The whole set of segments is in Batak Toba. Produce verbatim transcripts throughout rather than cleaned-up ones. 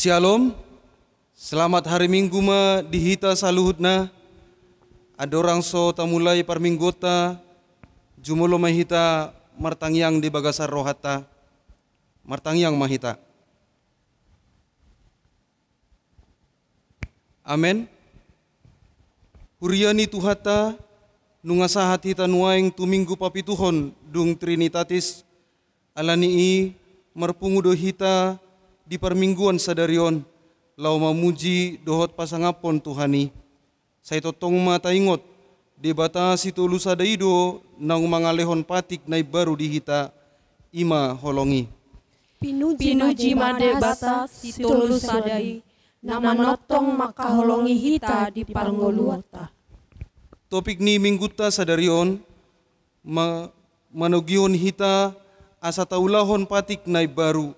Shalom. Selamat hari Minggu ma di hita saluhutna. Andorang so tamulai parmingguonta, jumolo ma hita martangiang di bagasan rohanta. Martangiang ma hita. Amen. Huria ni Tuhanta, nunga sahat hita nuaeng tu Minggu papituhon dung Trinitatis. Ala ni i, marpungu do hita di parmingguan sadari on, laho mamuji dohot pasangaphon Tuhan i. Sai tongtong ma taingot, Debata Sitolu Sada i do naung mangalehon patik na imbaru di hita, i ma holong i. Pinuji ma Debata Sitolu Sada i, na manongtong mangkaholongi hita di parngoluonta. Topik ni Minggunta sadari on, ma-, manogihon hita asa taulahon patik na imbaru,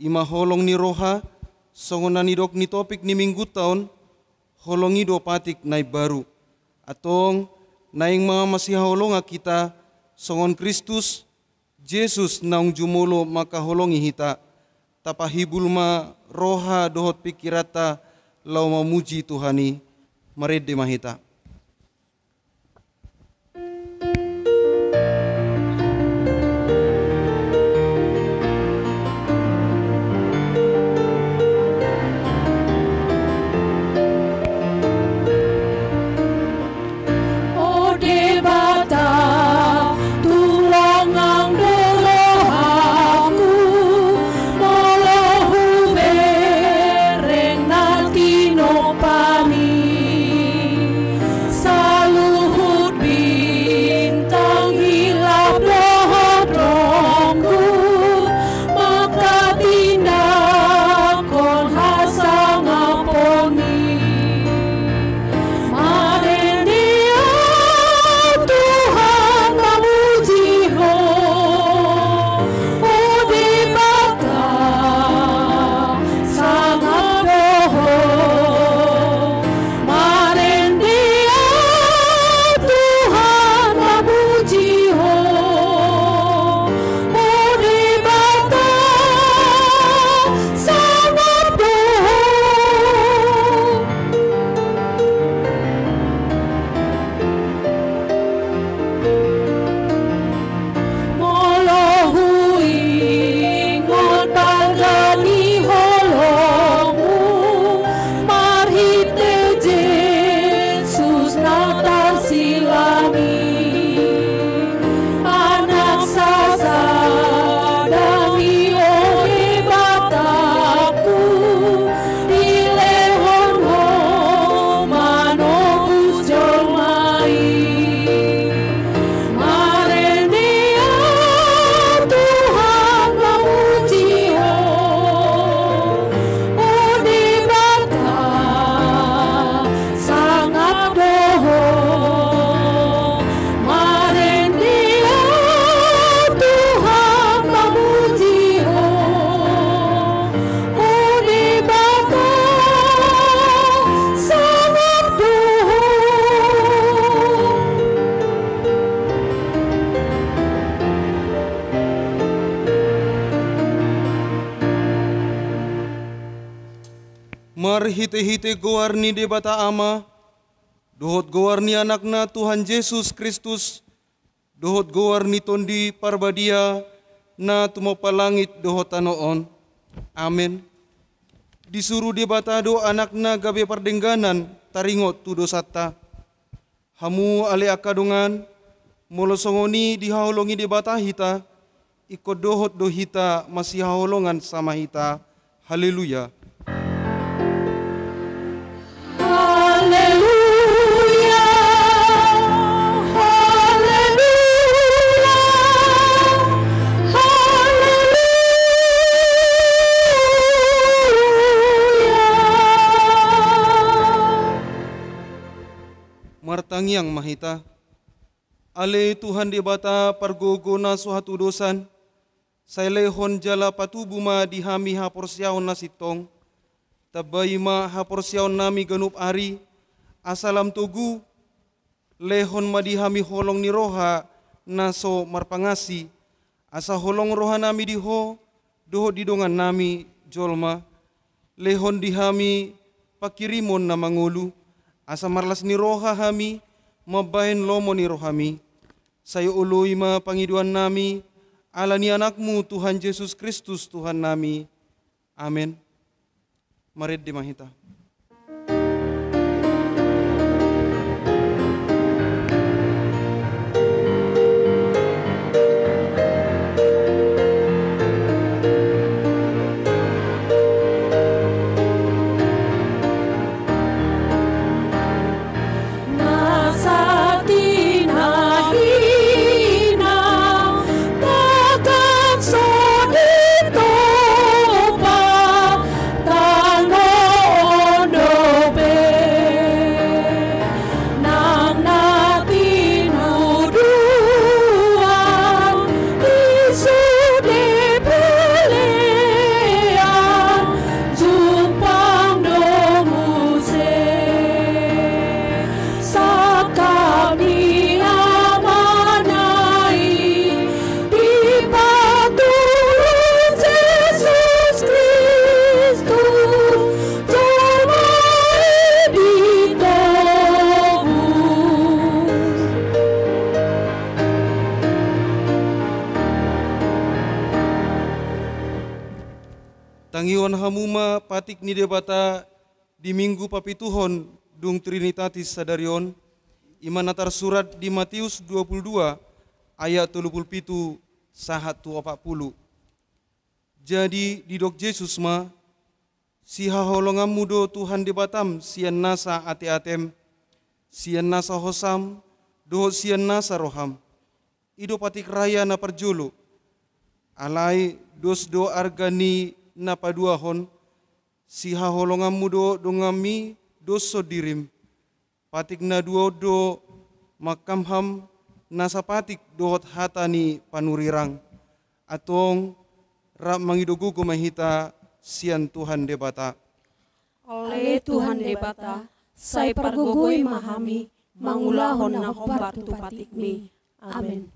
i ma holong ni roha, songon na nidok ni topik ni Minggunta on, holong i do patik na imbaru. Antong, naeng ma masihaholongan hita, songon Kristus, Jesus naung jumolo mangkaholongi hita, tapahibul ma roha dohot pingkiranta laho mamuji Tuhan i, marende ma hita. O Debata, tung longang do rohangku, molo hubereng na tinompami. Saluhut bintang hilap dohot ronggu, manghatindanghon hasangapon i. Marende ahu Tuhan mamuji Ho, o Debata, sangap do Ho. Marende ahu Tuhan mamuji Ho, o Debata, sangap do Ho. Molo huingot balga ni holongmu, marhite Jesus na tarsilang i, Anak sasadami, o Debatangku, dilehon Ho manobus jolma i. Marende ahu Tuhan mamuji Ho, o Debata, sangap do Ho. Marende ahu Tuhan mamuji Ho, o Debata, sangap do Ho. Marhitehite goar ni Debata Ama, dohot goar ni Anakna Tuhan Jesus Kristus, dohot goar ni Tondi Parbadia na tumompa langit dohot tano on. Amen. Disuru Debata do Anakna gabe pardengganan taringot tu dosanta. Hamu ale angka dongan, molo songon i dihaholongi Debata hita, ingkon dohot do hita masihaholongan sama hita. Haleluya. Haleluya. Haleluya. Haleluya. Martangiang ma hita. Ale Tuhan Debata pargogo na so hatudosan, sai lehon jala patubu ma di hami haporseaon na sintong. Tambai ma haporseaonnami ganup ari, asa lam togu, lehon ma di hami holong ni roha na so marpangasi, asa holong rohanami di Ho, dohot di dongannami jolma. Lehon di hami panghirimon na mangolu, asa marlas ni roha hami mambahen lomo ni rohami. Sai oloi ma pangidoannami, ala ni Anakmu Tuhan Jesus Kristus Tuhannami. Amen. Marende ma hita. Na satinahina tagan so ditopa tano on dope. Nang na tinuduan i sude pelean jumpang do muse. Sangkap ni Amana i dipaturut Jesus Kristus jolma i di togu. Tangihon hamu ma patik ni Debata di Minggu papituhon dung Trinitatis sadari on, i ma na tarsurat di Matius dua pulu dua ayat tolu pulu pitu sahat tu opat pulu. Jadi didok Jesus ma, sihaholonganmu do Tuhan Debatam sian nasa ateatem, sian nasa hosam, dohot sian nasa roham. I do patik raya na parjolo. Alai dos do arga ni na paduahon, sihaholonganmu do donganmi dos sondirim. Patik na dua on do manghamham nasa patik dohot hata ni panurirang. Antong rap mangido gogo ma hita sian Tuhan Debata. Ale Tuhan Debata, sai pargogoi ma hami mangulahon na hombar tu patikmi. Amen.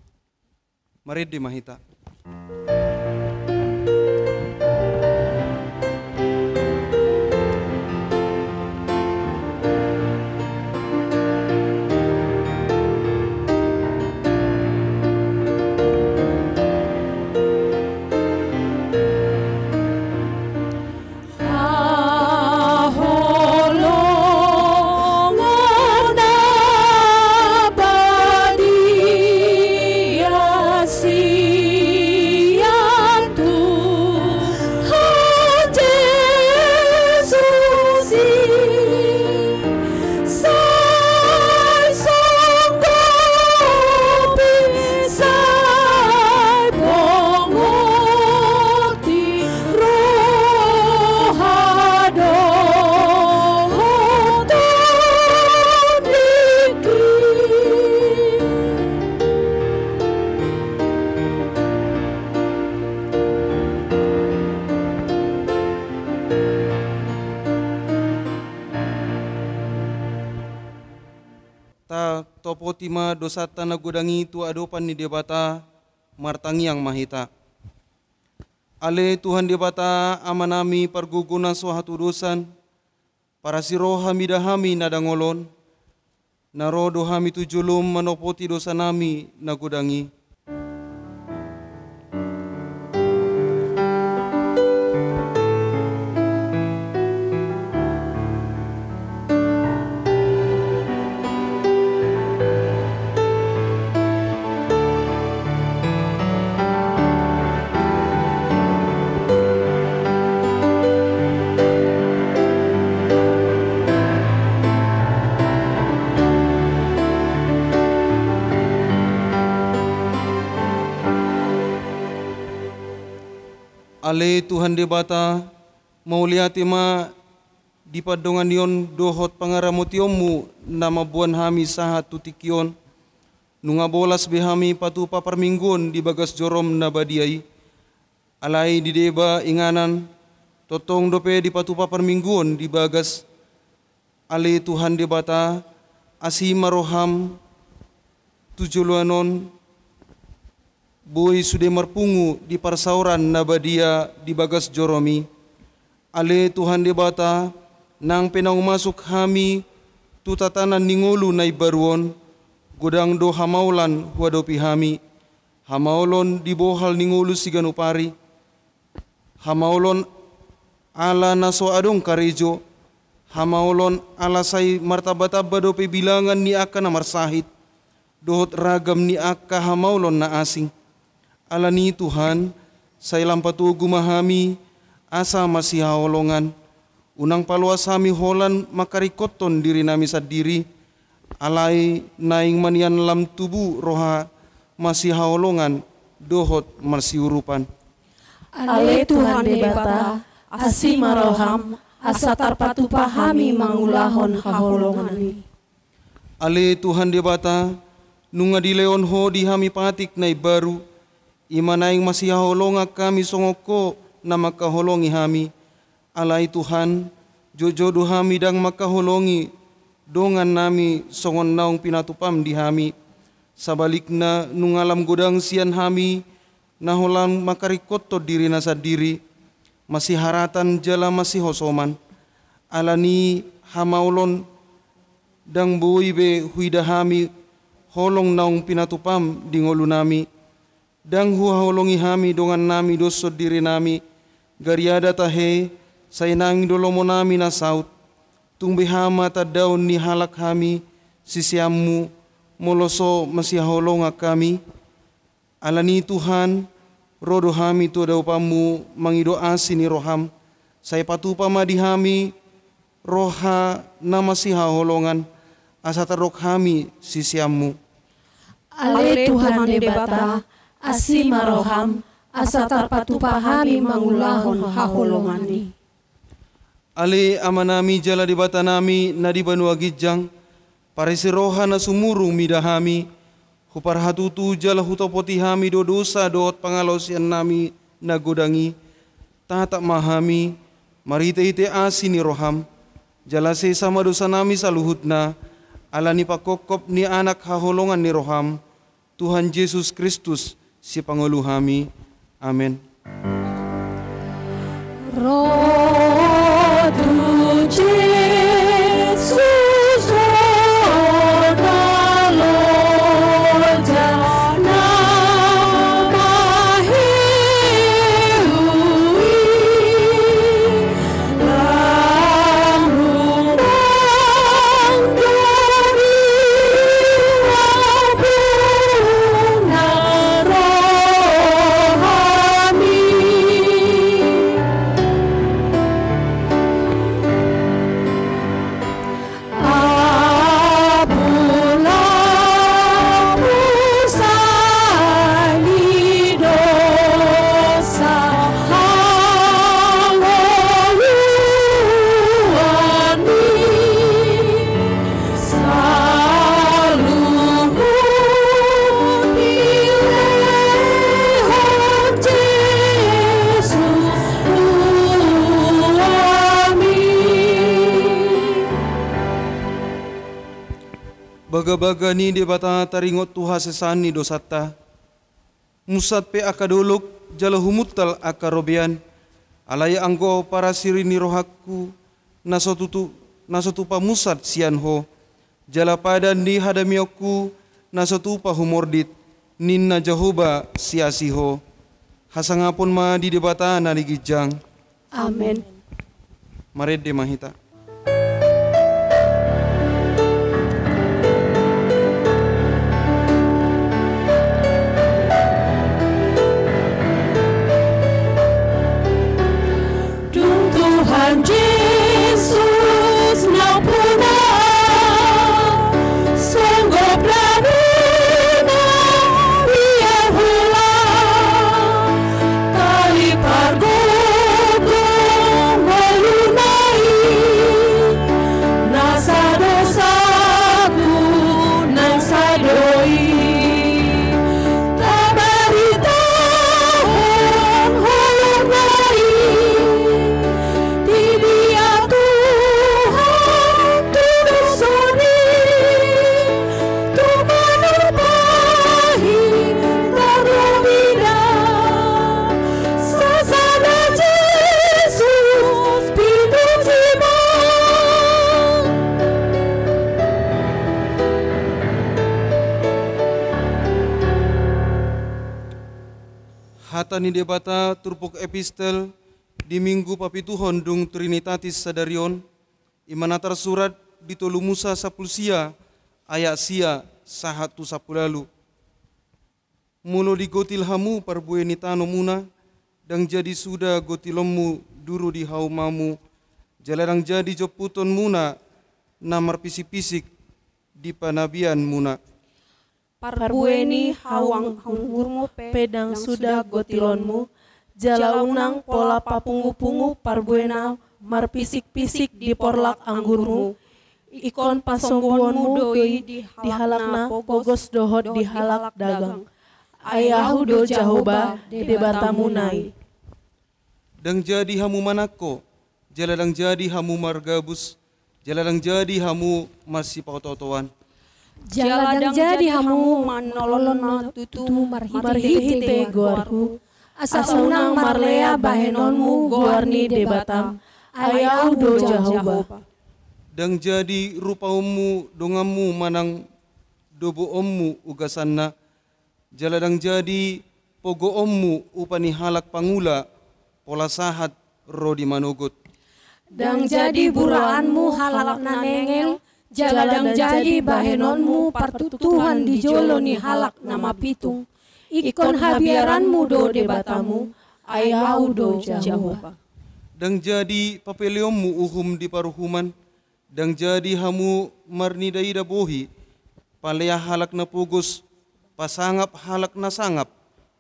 Marende ma hita. Haholongan na badia sian Tuhan Jesus i, sai songgopi, sai bongot i roha dohot tondingki. Tatopoti ma dosanta na godang i tu adopan ni Debata, martangiang ma hita. Ale Tuhan Debata, Amanami pargogoi na so hatudosan, parasi roha mida hami na dangol on, na ro do hami tu jolom manopoti dosanami na godang i. Ale Tuhan Debata, mauliate ma di pandonganion dohot pangaramotionmu na mamboan hami sahat tu tingki on. Nunga bolas be hami patupa parmingguon di bagas jorom na badia i. Alai dideba inganan, tongtong dope dipatupa parmingguon di bagas. Ale Tuhan Debata, asi ma roham tu joloan on, boi sude marpungu di parsaoran na badia di bagas jorom i. Ale Tuhan Debata, nang pe naung masuk hami tu tatanan ni ngolu na imbaru on, godang do hamaolan huadopi hami. Hamaolon di bohal ni ngolu siganup ari, hamaolon ala na so adong karejo, hamaolon ala sai martambatamba dope bilangan ni angka na marsahit, dohot ragam ni angka hamaolon na asing. Alani i Tuhan, sai lam patogu ma hami asa masihaholongan. Unang paloas hami holan mangkaringkothon dirinami sandiri, alai naeng ma nian lam tubu roha masihaholongan dohot marsiurupan. Ale Tuhan Debata, asi ma roham, asa tarpatupa hami mangulahon haholonganmi. Ale Tuhan Debata, nunga dilehon Ho di hami patik na imbaru, i ma naeng masihaholongan hami songon Ho na mangkaholongi hami. Alai Tuhan, jotjot do hami ndang mangkaholongi dongannami songon naung pinatupam di hami. Sabalikna, nunga lam godang sian hami na holan mangkaringkothon dirina sandiri, masiharatan jala masihosoman. Alani i hamaolon, ndang boi be huida hami holong naung pinatupam di ngolunami. Ndang huhaholongi hami dongannami doshon dirinami, gariada tahe sai naeng do lomonami na saut. Tung beha ma tandaon ni halak hami siseanmu, molo so masihaholongan hami? Alani i Tuhan, ro do hami tu adopanmu mangido asi ni roham, sai patupa ma di hami roha na masihaholongan, asa tardok hami siseanmu. Ale Tuhan Debata, asi ma roham, asa tarpatupa hami mangulahon haholonganmi. Ale Amanami jala Debatanami na di banua ginjang, parisi roha na sumurung mida hami, huparhatutu jala hutopoti hami do dosa dohot pangalaosiannami na godang i. Tatap ma hami, marhitehite asi ni roham, jala sesa ma dosanami saluhutna, ala ni pangkopkop ni Anak haholongan ni roham, Tuhan Jesus Kristus, Sipangolu hami. Amen. Ro tu Jesus, ro na loja na maheui. Bagabaga ni Debata taringot tu hasesaan ni dosanta. Musat pe angka dolok, jala humuntal angka robean. Alai anggo parasiri ni rohangku, na so tutu, na so tupa musat sian Ho. Jala padan ni hadamianku, na so tupa humordit, ninna Jahowa siasi Ho. Hasangapon ma di Debata na di ginjang. Amen. Marende ma hita. Dung Tuhan Jesus nampuna, songgop labuna biar hula. Tali pargogo ngoluna i, Hata ni Debata turpuk epistel di Minggu papituhon dung Trinitatis sadari on, i ma na tarsurat di tolu Musa sampulu sia ayat sia sahat tu sampulu ualu. Molo digotil hamu parbue ni tano muna, ndang jadi suda gotilonmu duru di haumamu, jala ndang jadi jomputon muna na marpisik-pisik di panabian muna. Parbue ni hau ang-, anggurmu pe ndang suda gotilonmu, jala unang pola papungu-pungu parbue na marpisik-pisik di porlak anggurmu. Ingkon pasombuonmu do i di halak na pogos dohot di halak dagang. Ai Ahu do Jahowa, Debatamuna i. Ndang jadi hamu manangko, jala ndang jadi hamu margabus, jala ndang jadi hamu marsipaoto-otoan. Jala ndang jadi hamu manolon na tutu marhite-hite goarhu, asa unang marlea bahenonmu goar ni Debatam. Ai Ahu do Jahowa. Ndang jadi rupaonmu donganmu manang doboonmu ugasanna, jala ndang jadi pogoonmu upa ni halak pangula pola sahat ro di manogot. Ndang jadi buraanmu halak na nengel, jala ndang jadi bahenonmu partuktuhan di jolo ni halak na mapitung. Ingkon habiaranmu do Debatamu, ai Ahu do Jahowa. Ndang jadi papeleonmu uhum di paruhuman, ndang jadi hamu marnida-ida bohi, palea halak na pogos, pasangap halak na sangap,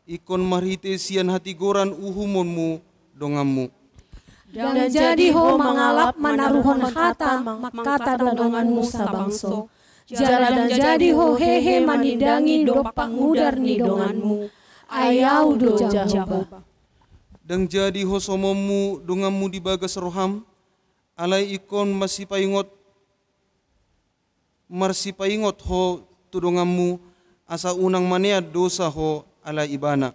ingkon marhite sian hatigoran uhumonmu donganmu. Ndang jadi ho mangalap manaruhon hata mangkatahon donganmu sabangso, jala ndang jadi ho hehe manindangi dompak mudar ni donganmu, ai Ahu do Jahowa. Ndang jadi ho somonmu donganmu di bagas roham, alai ingkon marsipaingot, marsipaingot ho tu donganmu, asa unang manean dosa ho ala ibana.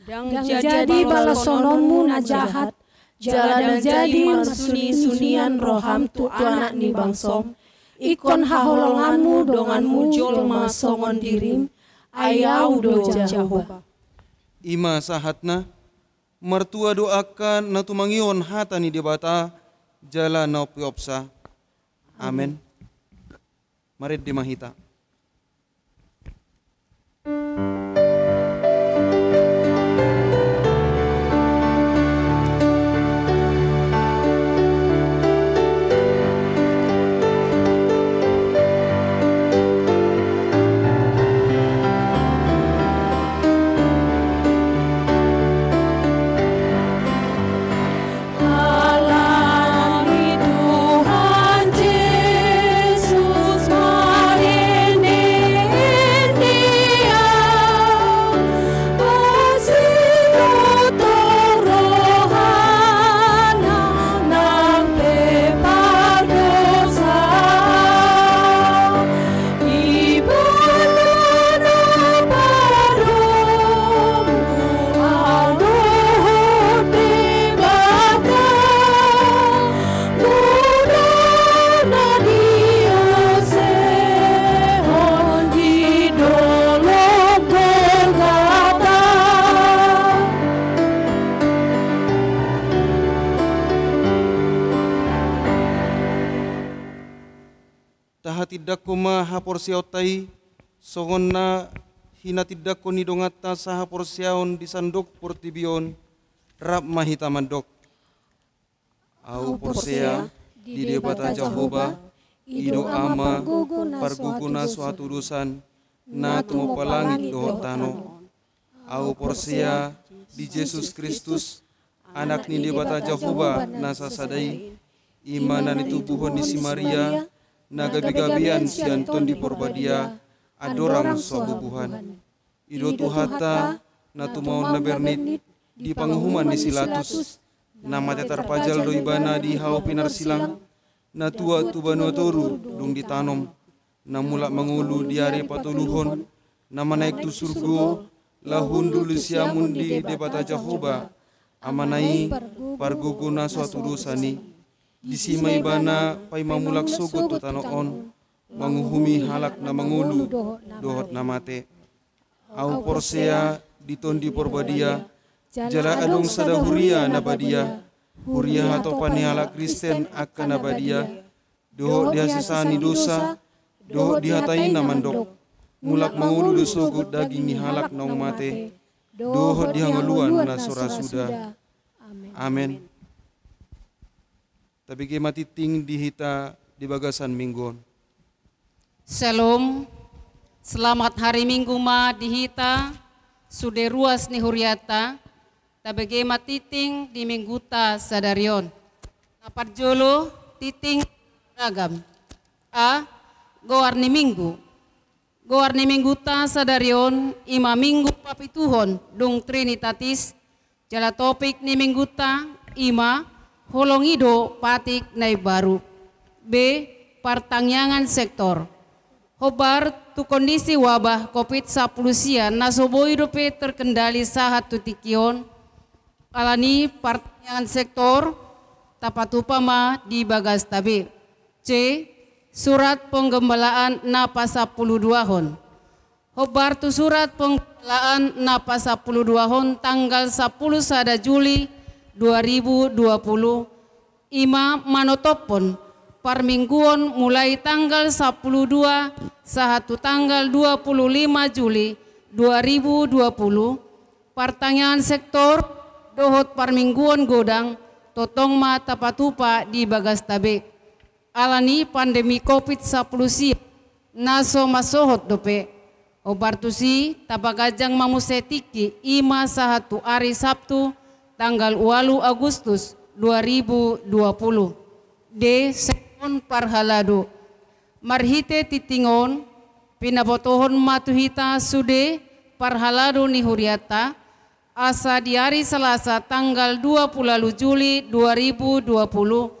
Ndang jadi balasononmu na jahat, jala ndang jadi marsuni-sunian roham tu anak ni bangsom. Ingkon haholonganmu donganmu jolma songon dirim, ai Ahu do Jahowa. I ma sahatna. Martua do angka na tumangihon hata ni Debata jala na umpeopsa. Amen. Marende ma hita. Tahatindangkon ma haporseaonta i, songon na hinatindangkon ni donganta sahaporseaon di sandok portibi on, rap ma hita mandok. Ahu porsea di Debata Jahowa, i do Ama, pargogo na so hatudosan, na tumompa langit dohot tano. Ahu porsea di Jesus Kristus, Anak ni Debata Jahowa na sasada i, i ma na nitubuhon ni si Maria, na gabe-gabean sian Tondi Porbadia, andorang so bubuhan. I do Tuhanta, na tumaon na bernit di panguhuman ni si Pilatus, na mate tarpajal do ibana di hau pinarsilang, na tuat tu banua toru dung ditanom, na mulak mangolu di ari patoluhon, na manaek tu surgo, laho hundul di siamun ni Debata Jahowa, Amana i, pargogo na so hatudosan i. Disi ma ibana paima mulak sogot tu tano on, manguhumi halak na mangolu dohot na mate. Ahu porsea di Tondi Porbadia, Jala adong sada huria na badia, huria hatopan ni halak Kristen angka na badia, dohot di hasesaan ni dosa, dohot di hata i na mandok, mulak mangolu do sogot daging ni halak naung mate, dohot di hangoluan na so ra suda. Amen. Tabege ma tingting di hita di bagasan minggu on. Shalom. Selamat hari Minggu ma di hita, sude ruas ni hurianta. Tabege ma tingting di mingguta sadari on. Na parjolo, tingting ragam. A. Goar ni minggu. Goar ni mingguta sadari on i ma Minggu Papituhon dung Trinitatis, jala topik ni mingguta i ma holong i do patik na imbaru. B. Partangiangan sektor. Hombar tu kondisi wabah Covid sampulu sia na so boi dope terkendali sahat tu tingki on, alani partangiangan sektor tapatupa ma di bagasta be. C. Surat penggembalaan na pasampuluduahon. Hombar tu surat penggembalaan na pasampuluduahon tanggal sampulu sada Juli dua ribu dua puluh, i ma manotophon parmingguon mulai tanggal sampulu dua sahat tu tanggal dua puluh lima Juli dua ribu dua puluh, partangiangan sektor dohot parmingguon godang tongtong ma tapatupa di bagasta be. Alani pandemi Covid sampulu sia na so mansohot dope. Hombar tusi, tapaganjang ma muse tingki i ma sahat tu ari Sabtu tanggal ualu Agustus dua ribu dua puluh. D. Sermon parhalado. Marhite tingting on, pinabotohon ma tu hita sude parhalado ni hurianta, asa di ari Salasa tanggal dua puluh ualu Juli dua ribu dua puluh,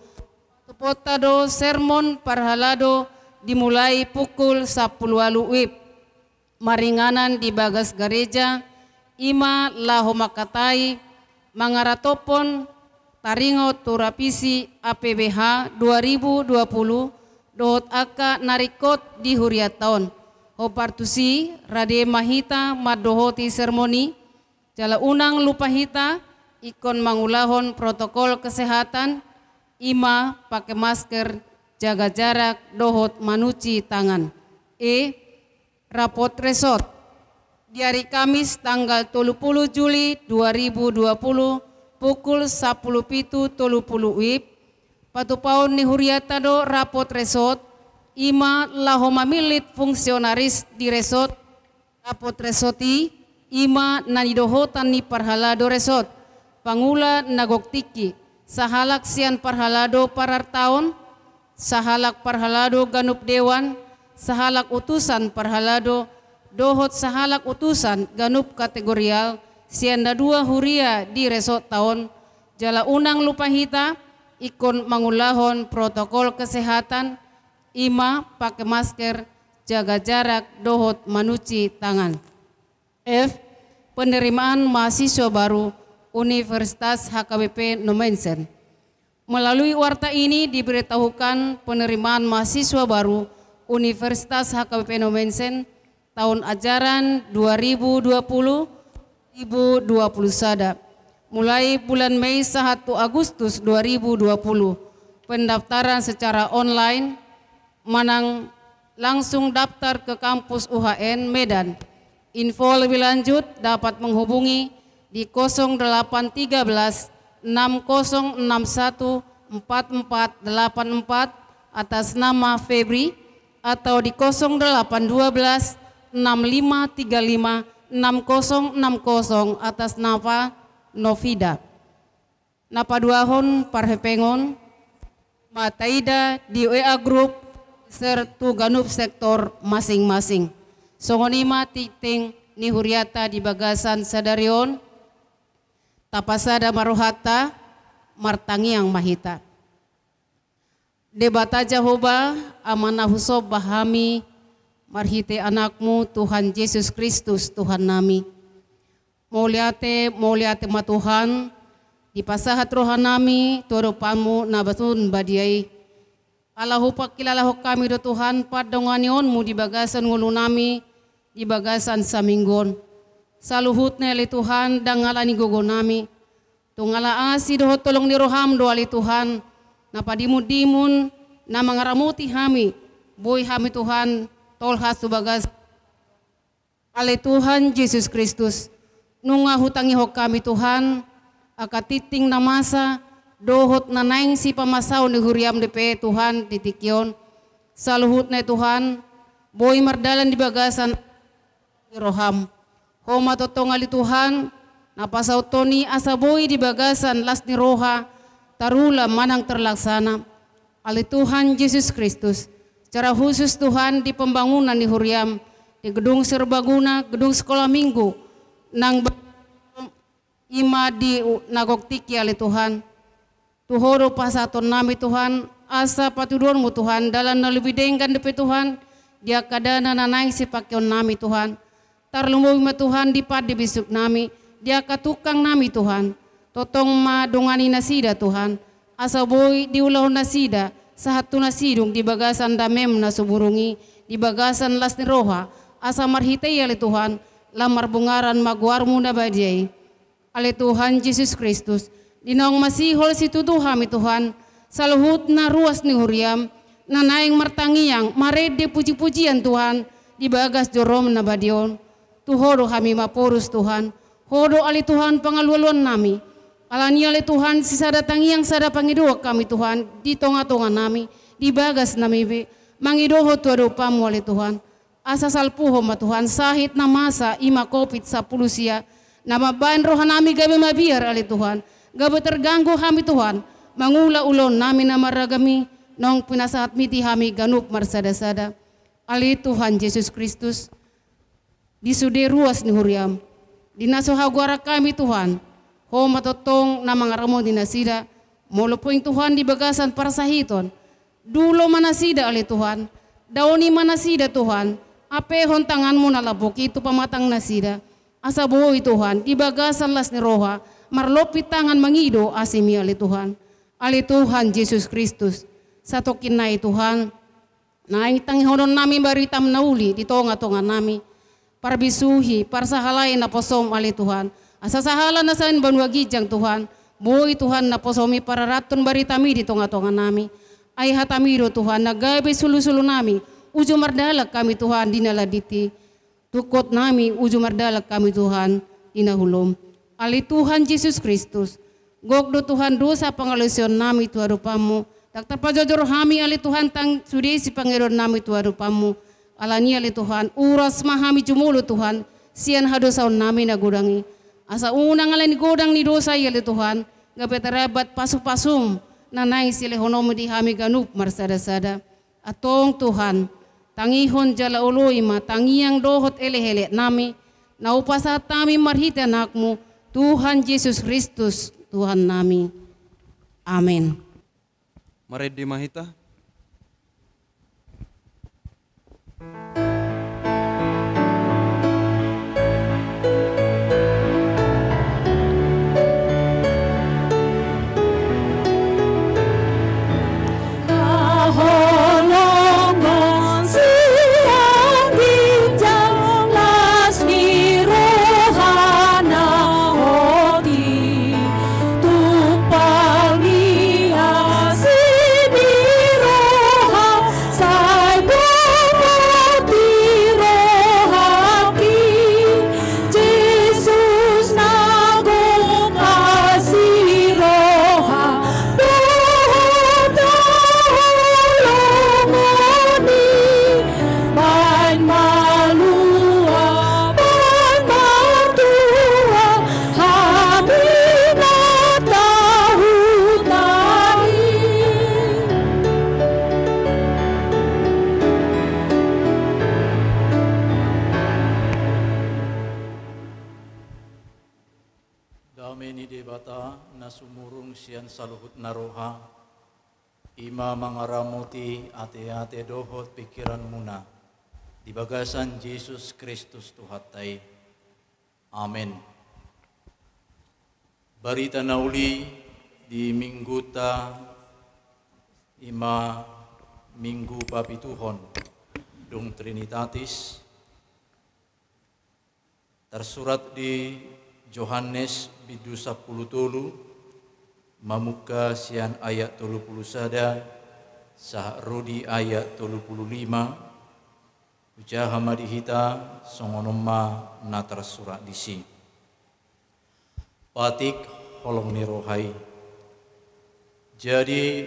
patupaonta do sermon parhalado dimulai pukul sampulu ualu WIB. Maringanan di bagas gareja, i ma laho mangkatai, mangaratophon taringot tu revisi A P B H dua ribu dua puluh, dohot angka na ringkot di hurianta on. Hombar tusi, rade ma hita mandohoti sermon i, jala unang lupa hita ingkon mangulahon protokol kesehatan, i ma pake masker, jaga jarak, dohot manuci tangan. E. Rapot resort. Di ari Kamis tanggal tolu puluh Juli dua ribu dua puluh, pukul sampulu pitu tolu puluh WIB, patupaon ni hurianta do rapot resort, i ma laho mamillit fungsionaris di resort. Rapot resort i, i ma na nidohotan ni parhalado resort, pangula na gok tingki, sahalak sian parhalado parartaon, sahalak parhalado ganup dewan, sahalak utusan parhalado, dohot sahalak utusan ganup kategorial sian na dua huria di resortta on, jala unang lupa hita ingkon mangulahon protokol kesehatan, i ma pake masker, jaga jarak, dohot manuci tangan. F. Penerimaan mahasiswa baru Universitas H K B P Nommensen. Melalui warta ini diberitahukan penerimaan mahasiswa baru Universitas H K B P Nommensen tahun ajaran dua ribu dua puluh, dua ribu dua puluh sada, mulai bulan Mei sahat tu Agustus dua ribu dua puluh. Pendaftaran secara online manang langsung daftar ke kampus U H N Medan. Info lebih lanjut dapat menghubungi di kosong delapan tiga belas enam kosong enam satu empat empat delapan empat atas nama Febri, atau di kosong delapan dua belas enam lima tiga lima enam kosong enam kosong atas nama Novida. Na paduahon parhepengon, ma taida di W A grup, share tu ganup sektor masing-masing. Songon i ma tingting ni hurianta di bagasan sadari on, tapasada ma rohanta, martangiang ma hita. Debata Jahowa, Ama na husomba hami, marhite Anakmu, Tuhan Jesus Kristus, Tuhannami. Mauliate, mauliate ma Tuhan, dipasahat rohanami tu adopanMu na basun badia i. Ala hupangkilalahon hami do Tuhan, pardonganionMu di bagasan ngolunami, di bagasan saminggu on. Saluhutna ale Tuhan, ndang ala ni gogonami, tung ala asi dohot holong ni roham do ale Tuhan, na padimun-dimun, na mangaramoti hami, boi hami Tuhan, tolhas tu bagas. Ale Tuhan Jesus Kristus, nunga hutangihon hami Tuhan, angka tingting na masa, dohot na naeng sipamasaon ni huriam dope Tuhan di tingki on. Saluhutna Tuhan, boi mardalan di bagasan ni roham. Ho ma tongtong ale Tuhan, na pasautoni asa boi di bagasan las ni roha, tarula manang terlaksana. Ale Tuhan Jesus Kristus, secara khusus Tuhan di pembangunan ni huriam, di gedung serbaguna, gedung sekolah minggu, nang ba-, ima di u-, na gok tingki ale Tuhan. Tu Ho do pasahatonnami Tuhan, asa patuduhonmu Tuhan, dalan na lobi denggan dope Tuhan, di angka dana na naeng sipakeonnami Tuhan. Tarlumobi ma Tuhan di pande bisuknami, di angka tungkangnami Tuhan. Tongtong ma dongani nasida Tuhan, asa boi diulahon nasida, sahat tu na sidung di bagasan damem na so burung i, di bagasan las ni roha, asa marhite i ale Tuhan, lam marbungaran ma goarmu na badia i. Ale Tuhan Jesus Kristus, di naung masihol situtu hami Tuhan, saluhutna ruas ni huriam, na naeng martangiang, marende puji-pujian Tuhan, di bagas jorom na badia on. Tu Ho do hami maporus Tuhan, Ho do ale Tuhan pangalualuannami. Alani ale Tuhan sisada tangiang sada pangidoan hami Tuhan, di tonga-tonganami, di bagasnami be, mangidohon tu adopanmu ale Tuhan. Asa salpuhon ma Tuhan, sahit na masa ima covid sampulu sia, na mambaen rohanami gabe mabiar ale Tuhan, gabe terganggu hami Tuhan, mangula ulaonnami na marragam i, naung pinasahatmi di hami ganup marsada-sada. Ale Tuhan Jesus Kristus, di sude ruas ni huriam, di na so hagoaran hami Tuhan, Ho ma tongtong na mangaramoti nasida, molo poing Tuhan di bagasan parsahiton, dulo ma nasida ale Tuhan, daoni ma nasida Tuhan, ampehon tanganmu na lambok i tu pamatang nasida, asa boi Tuhan, di bagasan las ni roha, marlompit tangan mangido asemi ale Tuhan. Ale Tuhan Jesus Kristus, satongkin nai Tuhan, naeng tangihononnami baritam na uli di tonga-tonganami, parbisuhi, parsahalai naposom ale Tuhan. Asa sahala na sian banua ginjang Tuhan. Boi Tuhan naposomi pararathon baritami di tonga-tonganami. Ai hatami do Tuhan na gabe sulu-sulunami. Uju mardalan hami Tuhan di na landit i. Tungkotnami uju mardalan hami Tuhan di na holom. Ale Tuhan Jesus Kristus. Gok do Tuhan dosa pangalaosionnami tu adopanmu. Ndang tarpajojor hami ale Tuhan nang sude sipangidoannami tu adopanmu. Alani ale Tuhan, uras ma hami jumolo Tuhan, sian hadosaonnami na godang i. Asa unang alani godang ni dosa i ale Tuhan, gabe tarambat pasu-pasum, na naeng silehononmu di hami ganup marsada-sada. Antong Tuhan, tangihon jala oloi ma tangiang dohot elek-eleknami, na hupasahat hami marhite Anakmu, Tuhan Jesus Kristus, Tuhannami. Amen. Marende ma hita. Sai boboti rohangki, Jesus na gok asi roha dohot holongoni, baen malua, baen martua, hami na tahutai. Dame ni Debata na sumurung sian saluhut na roha, i ma mangaramoti ate-ate dohot pingkiranmuna di bagasan Jesus Kristus Tuhanta i. Amen. Barita na uli di mingguta i ma minggu papituhon dung Trinitatis. Tarsurat di Johannes bindu sampulu tolu, mamungka sian ayat tolu pulu sada sahat ro di ayat tolu pulu lima. Hujaha ma di hita, songon on ma na tarsurat disi. Patik holong ni roha i. Jadi,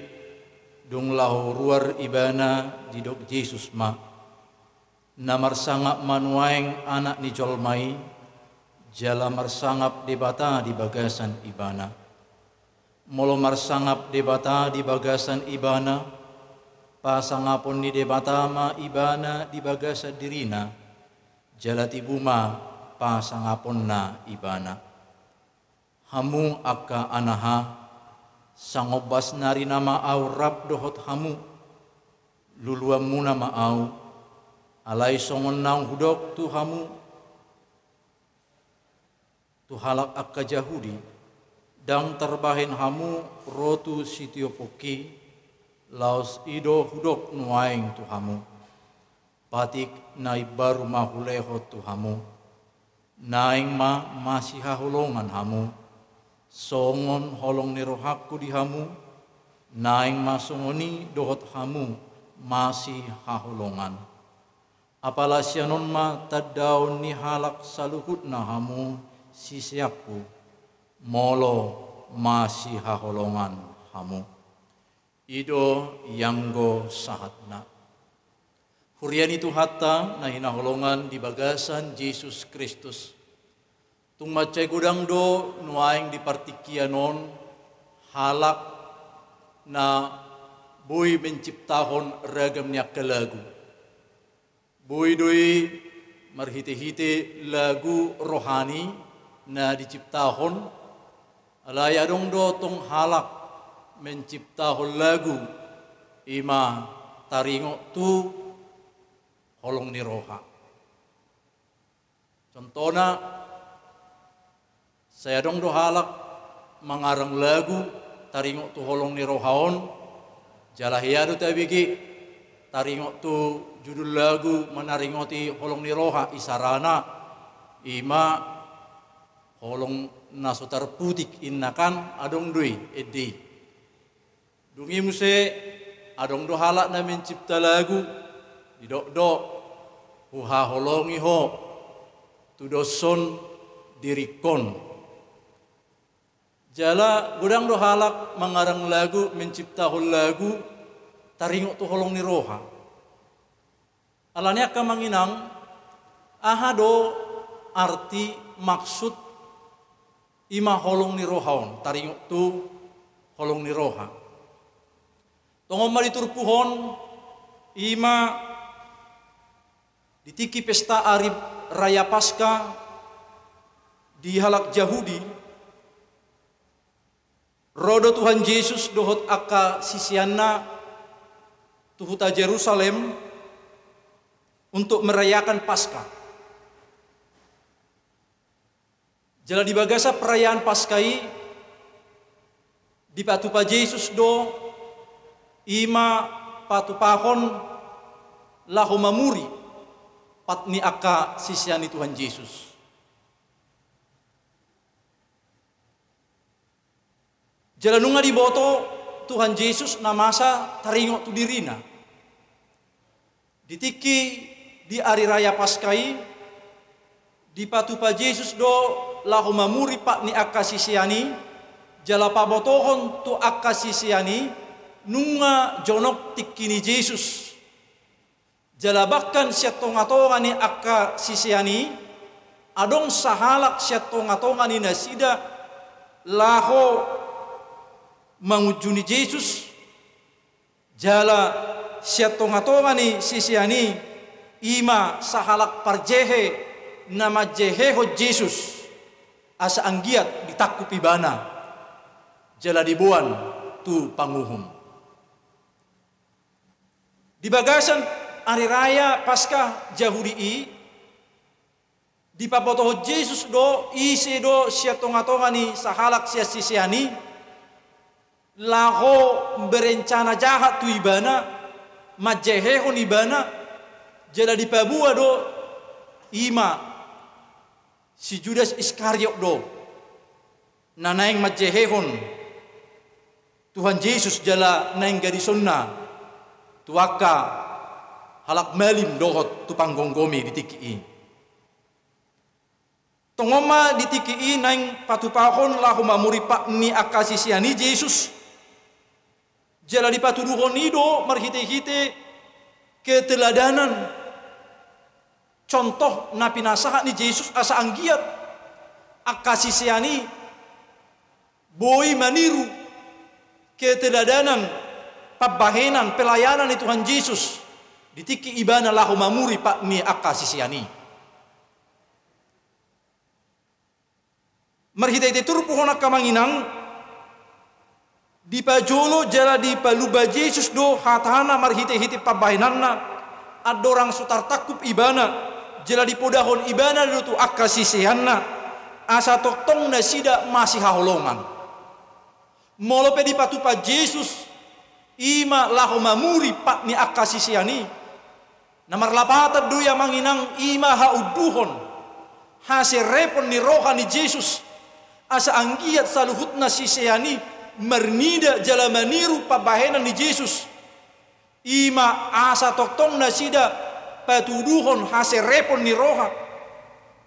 dung laho ruar ibana, didok Jesus ma: Na marsangap ma nuaeng Anak ni jolma i, jala marsangap Debata di bagasan ibana. Molo marsangap Debata di bagasan ibana, pasangapon ni Debata ma ibana di bagasan dirina, jala tibu ma pasangaponna ibana. Hamu angka anaha, sangombas nari nama ahu rap dohot hamu, luluanmuna ma ahu, alai songon naung hudok tu hamu, tu halak angka Jahudi, ndang tarbahen hamu ro tu sitiopongki, laos i do hudok nuaeng tu hamu. Patik na imbaru ma hulehon tu hamu. Naeng ma masihaholongan hamu, songon holong ni rohangku di hamu, naeng ma songon i dohot hamu masihaholongan. Apala sian on ma tandaon ni halak saluhutna hamu siseanku, molo masihaholongan hamu. I do ianggo sahatna. Huria ni Tuhanta na hinaholongan di bagasan Jesus Kristus. Tung mansai godang do nuaeng di partingkian on halak na boi menciptahon ragam ni angka lagu. Boi do i marhitehite lagu rohani na diciptahon, alai adong do tong halak menciptahon lagu, i ma taringot tu holong ni roha. Contohna, sai adong do halak mangarang lagu taringot tu holong ni roha on, jala hea do tabege taringot tu judul lagu manaringoti holong ni roha, isarana i ma holong na so tarputik, inna kan adong do i ende i. Dung i muse, adong do halak na mencipta lagu, didok do, huhaholongi ho, tudoshon diringkon. Jala godang do halak mangarang lagu, menciptahon lagu, taringot tu holong ni roha. Alani i angka amang inang, aha do arti, maksud, i ma holong ni roha on, taringot tu holong ni roha? Tongon ma di turpuk on, i ma di tingki pesta ari raya Paska di halak Jahudi, ro do Tuhan Jesus dohot angka siseanna tu huta Jerusalem untuk merayakan Paska. Jala di bagasan perayaan Paska i, dipatupa Jesus do, i ma patupahon laho mamuri pat ni angka sisean ni Tuhan Jesus. Jala nunga diboto Tuhan Jesus na masa taringot tu dirina. Di tingki di ari raya Paska i, dipatupa Jesus do laho mamuri pat ni angka sisean i, jala pabotohon tu angka sisean i, nunga jonok tingki ni Jesus. Jala bahkan sian tongatonga ni angka sisean i, adong sahalak sian tongatonga ni nasida laho mangunjuni Jesus, jala sian tongatonga ni sisean i, i ma sahalak parjehe na manjehehon Jesus, asa anggiat ditangkup ibana, jala diboan tu panguhum. Di bagasan ari raya Paska Jahudi i, dipabotohon Jesus do ise do sian tongatonga ni sahalak sian sisean i, laho berencana jahat tu ibana, manjehehon ibana, jala dipaboa do i ma Si Judas Iskariot do na naeng manjehehon Tuhan Jesus jala naeng gadisonna tu angka halak malim dohot tu panggomgomi di tingki i. Tongon ma di tingki i naeng patupahon laho mamuri pat ni angka sisean i Jesus. Jala dipatuduhon i do marhitehite keteladanan, contoh na pinasahat ni Jesus asa anggiat angka sisean i boi maniru keteladanan, pambahenan, pelayanan ni Tuhan Jesus di tingki ibana laho mamuri pat ni angka sisean i. Marhitehite turpuk on angka amang inang, dipajolo jala dipalumba Jesus do hatana marhitehite pambahenanna, andorang so tartangkup ibana, jala dipodahon ibana do tu angka siseanna, asa tongtong nasida masihaholongan. Molo pe dipatupa Jesus, i ma laho mamuri pat ni angka sisean i. Na marlapatan do i amang inang, i ma haunduhon, haserepon ni roha ni Jesus, asa anggiat saluhutna sisean i marnida jala maniru pambahenan ni Jesus. I ma asa tongtong nasida patuduhon haserepon ni roha,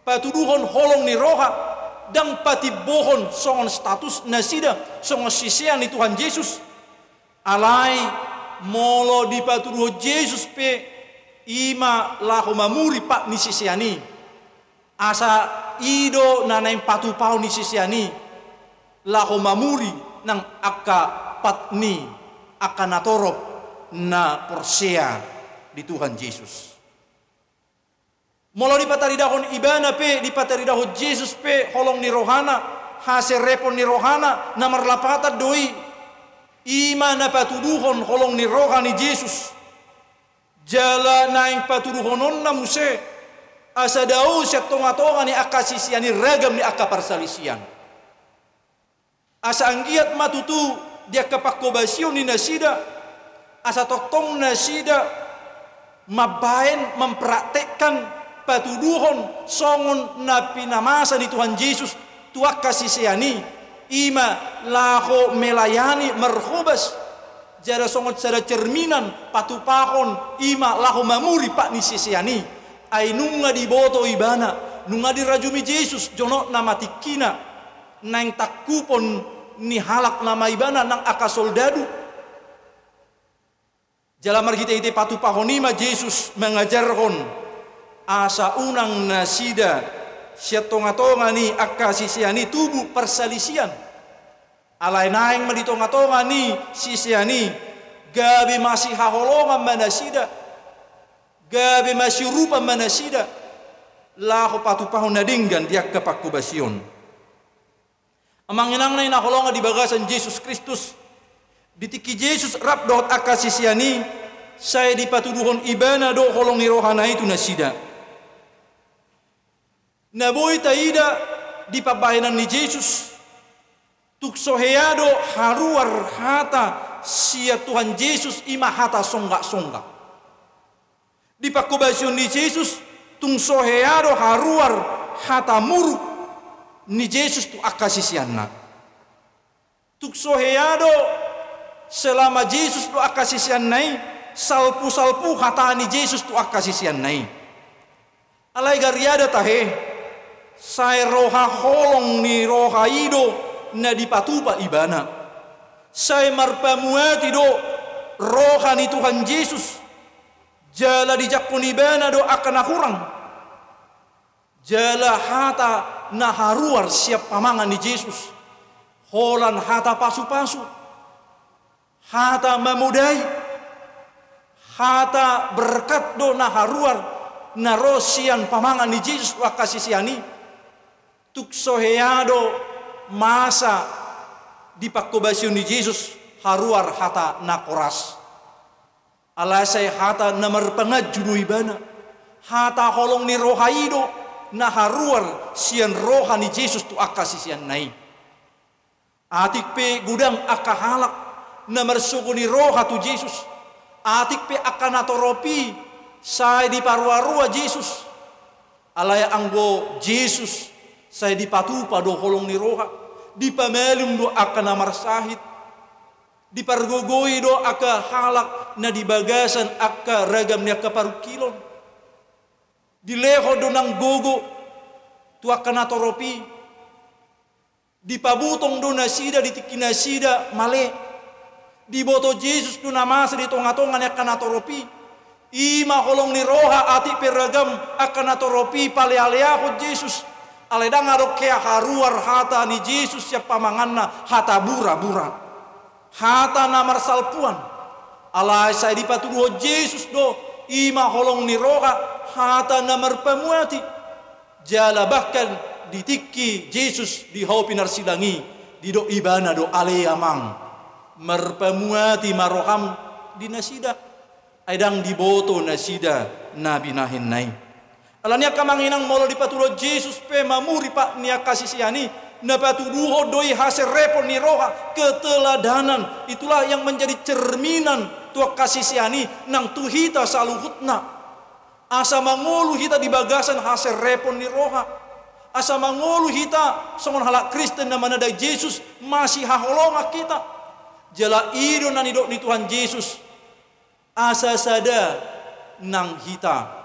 patuduhon holong ni roha, ndang patimbohon songon status nasida songon sisean ni Tuhan Jesus. Alai molo dipatuduhon Jesus pe, i ma laho mamuri pat ni sisean i. Asa i do na naeng patupahon ni sisean i laho mamuri nang angka pat ni angka na torop na porsea di Tuhan Jesus. Molo dipataridahon ibana pe, dipataridahon Jesus pe holong ni rohana, haserepon ni rohana, na marlapatan do i. I ma na patuduhon holong ni roha ni Jesus. Jala naeng patuduhononna muse, asa dao sian tongatonga ni angka sisean i ragam ni angka parsalisian. Asa anggiat ma tutu di angka panghobasion ni nasida, asa tongtong nasida mambaen, mempraktekkan, patuduhon songon na pinamasa ni Tuhan Jesus tu angka sisean i, i ma laho melayani, marhobas, jala songon sada cerminan patupahon, i ma laho mamuri pat ni sisean i. Ai nunga diboto ibana, nunga dirajumi Jesus jonok nama tingkina, naeng tangkupon ni halak nama ibana nang angka soldadu. Jala marhitehite patupahon i ma Jesus mangajarhon asa unang nasida sian tongatonga ni angka sisean i tubu parsalisian. Alai naeng ma di tongatonga ni sisean i gabe masihaholongan ma nasida, gabe masiurupan ma nasida, laho patupahon na denggan di angka panghobasion. Amang inang na hinaholongan di bagasan Jesus Kristus, di tingki Jesus rap dohot angka sisean i, sai dipatuduhon ibana do holong ni rohana i tu nasida. Na boi taida di pambahenan ni Jesus, tung so hea do haruar hata sian Tuhan Jesus, i ma hata songgaksongga. Di panghobasion ni Jesus, tung so hea do haruar hata muruk ni Jesus tu angka siseanna. Tung so hea do selama Jesus tu angka siseanna i, salpusalpu hata ni Jesus tu angka siseanna i. Alai gariada tahe, sai roha holong ni roha i do na dipatupa ibana. Sai marpamuati do roha ni Tuhan Jesus. Jala dijangkon ibana do angka na hurang. Jala hata na haruar sian pamangan ni Jesus, holan hata pasupasu, hata mamodai, hata berkat do na haruar na ro sian pamangan ni Jesus tu angka sisean i. Tung so hea do masa di panghobasion ni Jesus haruar hata na koras. Alai sai hata na marpanganju do ibana. Hata holong ni roha i do na haruar sian roha ni Jesus tu angka siseanna i. Atik pe godang angka halak na marsogo ni roha tu Jesus, atik pe angka na torop i sai diparuarua Jesus. Alai anggo Jesus Sai dipatupa do holong ni roha, dipamalum do angka na marsahit, dipargogoi do angka halak na di bagasan angka ragam ni angka parungkilon. Dilehon do nang gogo tu angka natorop i. Dipabutong do nasida di tingki nasida male. Diboto Jesus do na masa di tonga-tonga ni angka natorop i. I ma holong ni roha, atik pe ragam angka natorop i palealeahon Jesus. Alai ndang adong hea haruar hata ni Jesus sian pamanganna, hata burabura, hata na marsalpuan. Alai sai dipatuduhon Jesus do, i ma holong ni roha, hata na marpamuati. Jala bahkan di tingki Jesus di hau pinarsilang i, didok ibana do, ale Amang, marpamuati ma roham di nasida. Ai ndang diboto nasida na binahenna i. Alani i angka amang inang, molo dipatuduhon Jesus pe mamuri pat ni angka sisean i, na patuduhon do i haserepon ni roha, keteladanan. Itulah yang menjadi cerminan tu angka sisean i nang tu hita saluhutna. Asa mangolu hita di bagasan haserepon ni roha. Asa mangolu hita songon halak Kristen na mananda Jesus, masihaholongan hita. Jala i do na nidok ni Tuhan Jesus, asa sada nang hita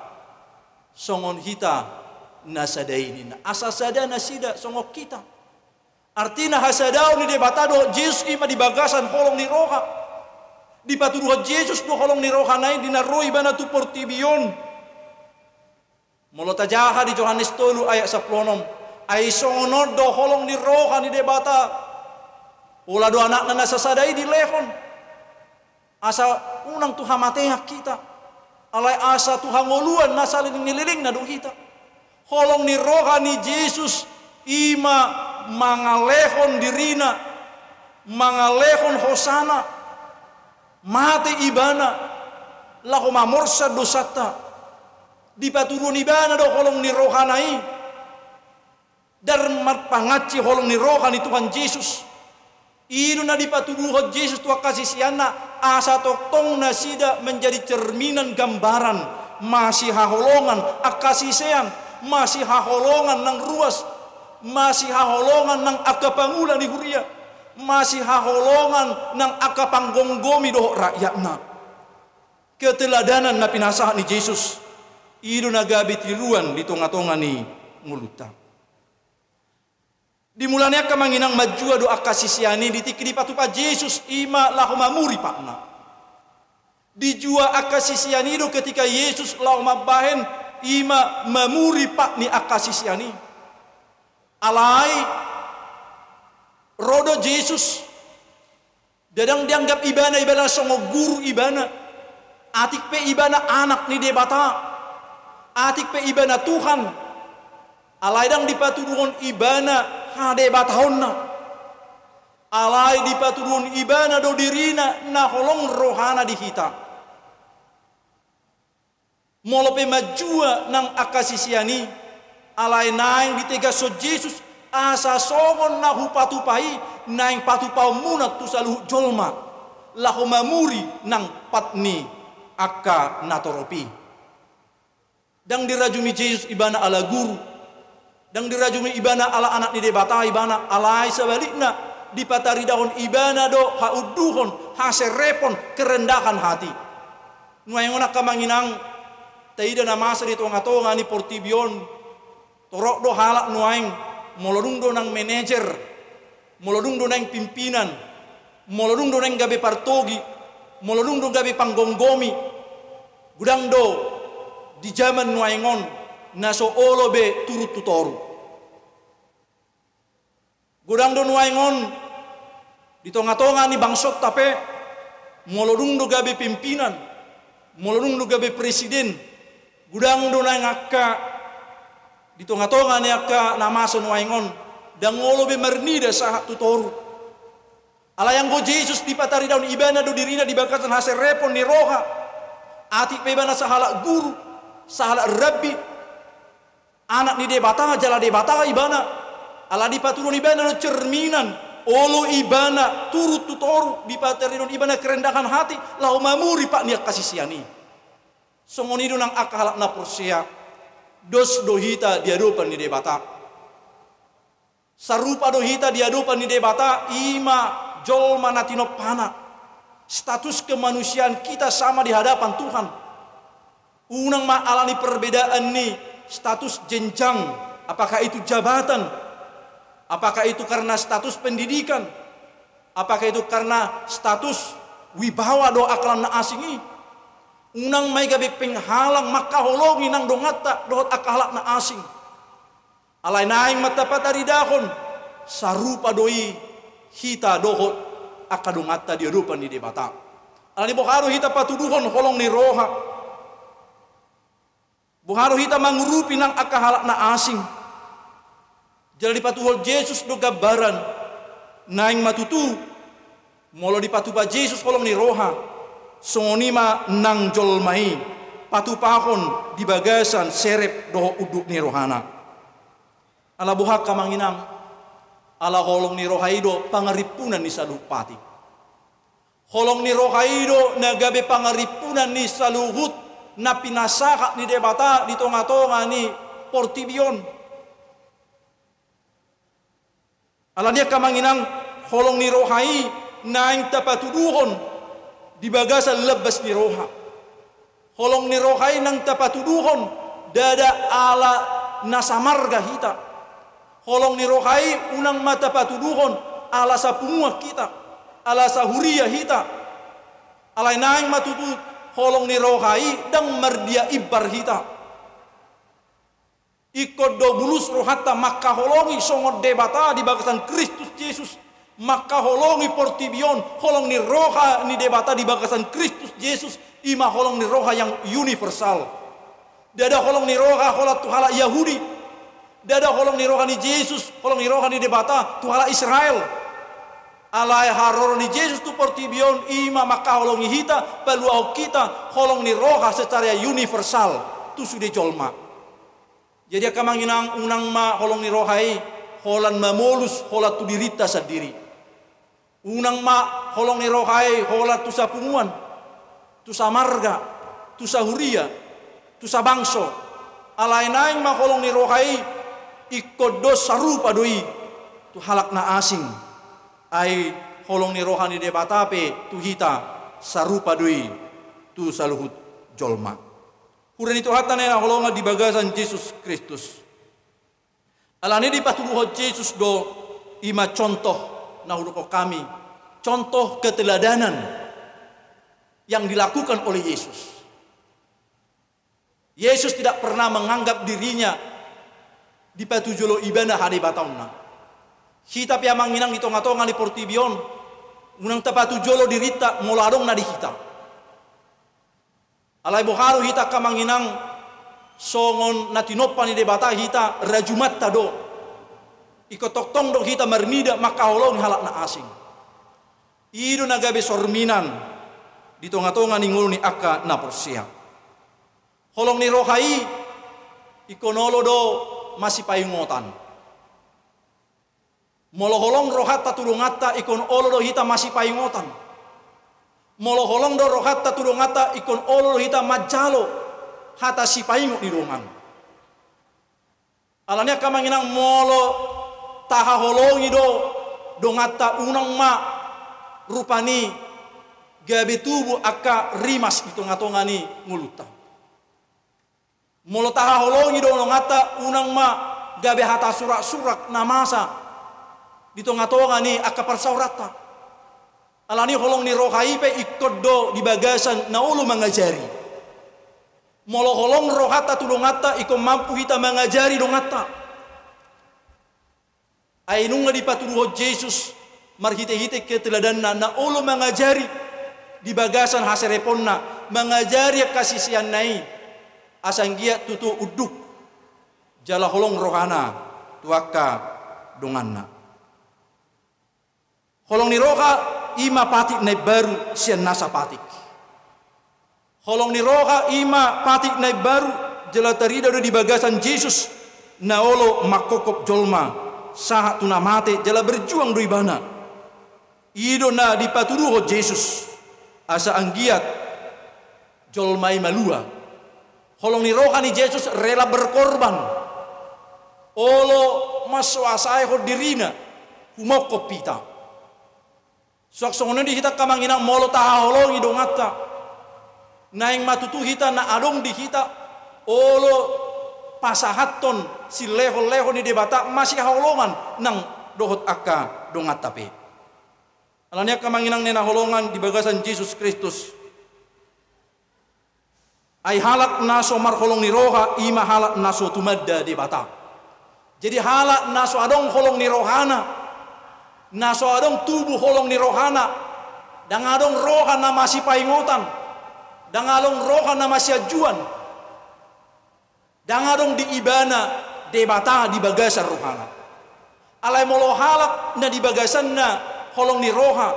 songon hita na sada i, ninna. Asa sada nasida songon hita. Artina hasadaon ni Debata dohot Jesus i ma di bagasan holong ni roha. Dipatuduhon Jesus do holong ni rohana i di na ro ibana tu portibi on. Molo tajaha di Johannes tolu ayat sampulu onom, ai songon on do holong ni roha ni Debata. Pola do Anakna na sasada i dilehon. Asa unang tu hamatean hita, alai asa tu hangoluan na saleleng ni lelengna do hita. Holong ni roha ni Jesus i ma mangalehon dirina, mangalehon hosana, mate ibana, laho mamorsan dosanta. Dipatuduhon ibana do holong ni rohana i. Ndang marpangansi holong ni roha ni Tuhan Jesus. I do na dipatuduhon Jesus tu angka siseanna, asa tongtong nasida menjadi cerminan, gambaran masihaholongan angka sisean, masihaholongan nang ruas, masihaholongan nang angka pangula ni huria, masihaholongan nang angka panggomgomi dohot rakyatna. Keteladanan na pinasahat ni Jesus, i do na gabe tiruan di tonga-tonga ni ngolunta. Di mula ni i angka amang inang, manjua do angka sisean i di tingki dipatupa Jesus i ma laho mamuri patna. Dijua angka sisean i do ketika Jesus laho mambahen i ma mamuri pat ni angka sisean i. Alai ro do Jesus. Ndang dianggap ibana, ibana songon guru ibana. Atik pe ibana Anak ni Debata. Atik pe ibana Tuhan. Alai ndang dipatuduhon ibana hadebataonna. Alai dipatuduhon ibana do dirina na holong rohana di hita. Molo pe manjua nang angka sisean i, alai naeng ditegashon Jesus, asa songon na hupatupa i, naeng patupaonmuna tu saluhut jolma, laho mamuri nang pat ni angka natorop i. Ndang dirajumi Jesus ibana ala guru. Ndang dirajumi ibana ala Anak ni Debata ibana, alai sabalikna, dipataridahon ibana do haunduhon, haserepon, kerendahan hati. Nuaeng on angka amang inang, taida na masa di tonga-tonga ni portibi on, torop do halak nuaeng, molo dung do nang manajer, molo dung do naeng pimpinan, molo dung do naeng gabe partogi, molo dung do gabe panggomgomi, godang do di jaman nuaeng on na so olo be turut tu toru. Godang do nuaeng on di tonga-tonga ni bangsonta pe, molo dung do gabe pimpinan, molo dung do gabe presiden, godang do naeng angka di tonga-tonga ni angka na masa nuaeng on, ndang olo be marnida sahat tu toru. Alai anggo Jesus dipataridahon ibana do dirina di bagasan haserepon ni roha. Atik pe ibana sahalak guru, sahalak rabbi, Anak ni Debata, jala Debata ibana. Ala dipatuduhon ibana do cerminan, olo ibana turut tu toru, dipataridahon ibana kerendahan hati, laho mamuri pat ni angka sisean i. Songon i do nang angka halak na porsea, dos do hita di adopan ni Debata. Sarupa do hita di adopan ni Debata, i ma jolma na tinompana. Status kemanusiaan kita sama di hadapan Tuhan. Unang ma ala ni perbedaan ni status jenjang, apakah itu jabatan, apakah itu karena status pendidikan, apakah itu karena status wibawa dohot angka halak na asing i. Unang ma i gabe penghalang mangkaholongi nang donganta dohot angka halak na asing. Alai naeng ma tapataridahon, sarupa do i hita dohot angka donganta di adopan ni Debata. Alani boha do hita patuduhon holong ni roha? Boha do hita mangurupi nang angka halak na asing? Jala dipatuhon Jesus do gambaran, naeng ma tutu, molo dipatupa Jesus holong ni roha, songon i ma nang jolma i patupahon di bagasan serep dohot unduk ni rohana. Ala boha angka amang inang? Ala holong ni roha i do pangarimpunan ni saluhut patik. Holong ni roha i do na gabe pangarimpunan ni saluhut na pinasahat ni Debata di tongatonga ni portibi on. Alani i angka amang inang, holong ni roha i naeng tapatuduhon di bagasan lambas ni roha. Holong ni roha i naeng tapatuduhon ndada ala na samarga hita. Holong ni roha i unang ma tapatuduhon ala sapunguan hita, ala sahuria hita. Alai naeng ma tutu holong ni roha i ndang mardia imbar hita. Ingkon do bulus rohanta mangkaholongi songon Debata di bagasan Kristus Jesus, mangkaholongi portibi on. Holong ni roha ni Debata di bagasan Kristus Jesus, i ma holong ni roha yang universal. Ndada holong ni roha holan tu halak Yahudi. Ndada holong ni roha ni Jesus, holong ni roha ni Debata tu halak Israel. Alai haroro ni Jesus tu portibi on, i ma mangkaholongi hita, paluahon hita holong ni roha secara universal tu sude jolma. Jadi angka amang inang, unang ma holong ni roha i holan mamolus holan tu dirinta sandiri. Unang ma holong ni roha i holan tu sapunguan, tu samarga, tu sahuria, tu sabangso. Alai naeng ma holong ni roha i ingkon do sarupa do i tu halak na asing. Ai holong ni roha ni Debata pe tu hita sarupa do i tu saluhut jolma. Huria ni Tuhanta na hinaholongan di bagasan Jesus Kristus. Alani i dipatuduhon Jesus do, i ma contoh na hudokhon hami, contoh keteladanan yang dilakukan oleh Yesus. Yesus tidak pernah menganggap dirinya dipatujolo ibana hadebataonna. Hita pe amang inang di tongatonga ni portibi on, unang tapatujolo dirinta molo adong na di hita. Alai boha do hita angka amang inang, songon na tinompa ni Debata hita, rajumanta do. Ingkon tongtong do hita marnida mangkaholongi halak na asing. I do na gabe sorminan di tongatonga ni ngolu ni angka na porsea. Holong ni roha i ingkon olo do masipaingotan. Molo holong rohanta tu donganta, ingkon olo do hita masipaingotan. Molo holong do rohanta tu donganta, ingkon olo do hita manjalo hata sipaingot ni dongan. Alani i angka amang inang, molo tahaholongi do donganta, unang ma rupani gabe tubu angka rimas di tongatonga ni ngolunta. Molo tahaholongi do donganta, unang ma gabe hata suraksurak na masa di tongatonga ni angka parsaoranta. Alani i holong ni roha i pe ingkon do di bagasan na olo mangajari. Molo holong rohanta tu donganta, ingkon mampu hita mangajari donganta. Ai nunga dipatuduhon Jesus marhitehite keteladanna na olo mangajari di bagasan hasereponna, mangajari angka siseanna i, asa anggiat tutu unduk jala holong rohana tu angka donganna. Holong ni roha i ma patik na imbaru sian nasa patik. Holong ni roha i ma patik na imbaru, jala tarida do di bagasan Jesus na olo manghophop jolma sahat tu na mate jala berjuang do ibana. I do na dipatuduhon Jesus asa anggiat jolma i malua. Holong ni roha ni Jesus rela berkorban. Olo mansoasaehon dirina humongkop hita. Suang songon i di hita angka amang inang, molo tahaholongi donganta, naeng ma tutu hita na adong di hita olo pasahathon silehon-lehon ni Debata masihaholongan nang dohot angka donganta pe. Alani i angka amang inang na hinaholongan di bagasan Jesus Kristus, ai halak na so marholong ni roha, i ma halak na so tumanda Debata. Jadi halak na so adong holong ni rohana, na so adong tubu holong ni rohana, ndang adong roha na masipaingotan, ndang adong roha na masianjuan, ndang adong di ibana Debata di bagasan rohana. Alai molo halak na di bagasanna holong ni roha,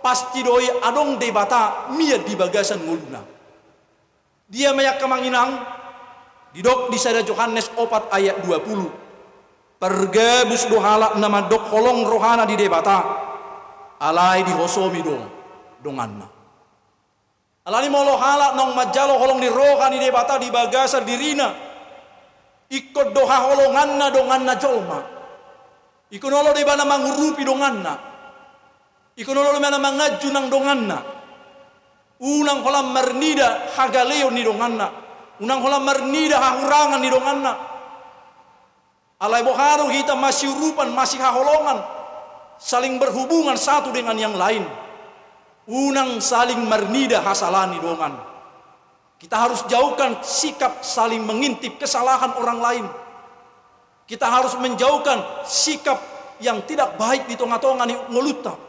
pasti do i adong Debata mian di bagasan ngoluna. Dia ma i angka amang inang? Didok di sada Johannes opat ayat dua puluh: Pargabus do halak na mandok holong rohana di Debata, alai dihosomi do donganna. Alani molo halak naung manjalo holong ni roha ni Debata di bagasan dirina, ingkon do haholonganna donganna jolma. Ingkon olo do ibana mangurupi donganna. Ingkon olo do ibana manganju nang donganna. Unang holan marnida hagaleon ni donganna. Unang holan marnida hahurangan ni donganna. Alai boha do hita masiurupan, masihaholongan, saling berhubungan satu dengan yang lain. Unang saling marnida hasalahan ni dongan. Kita harus jauhkan sikap saling mengintip kesalahan orang lain. Kita harus menjauhkan sikap yang tidak baik di tonga-tonga ni ngolunta.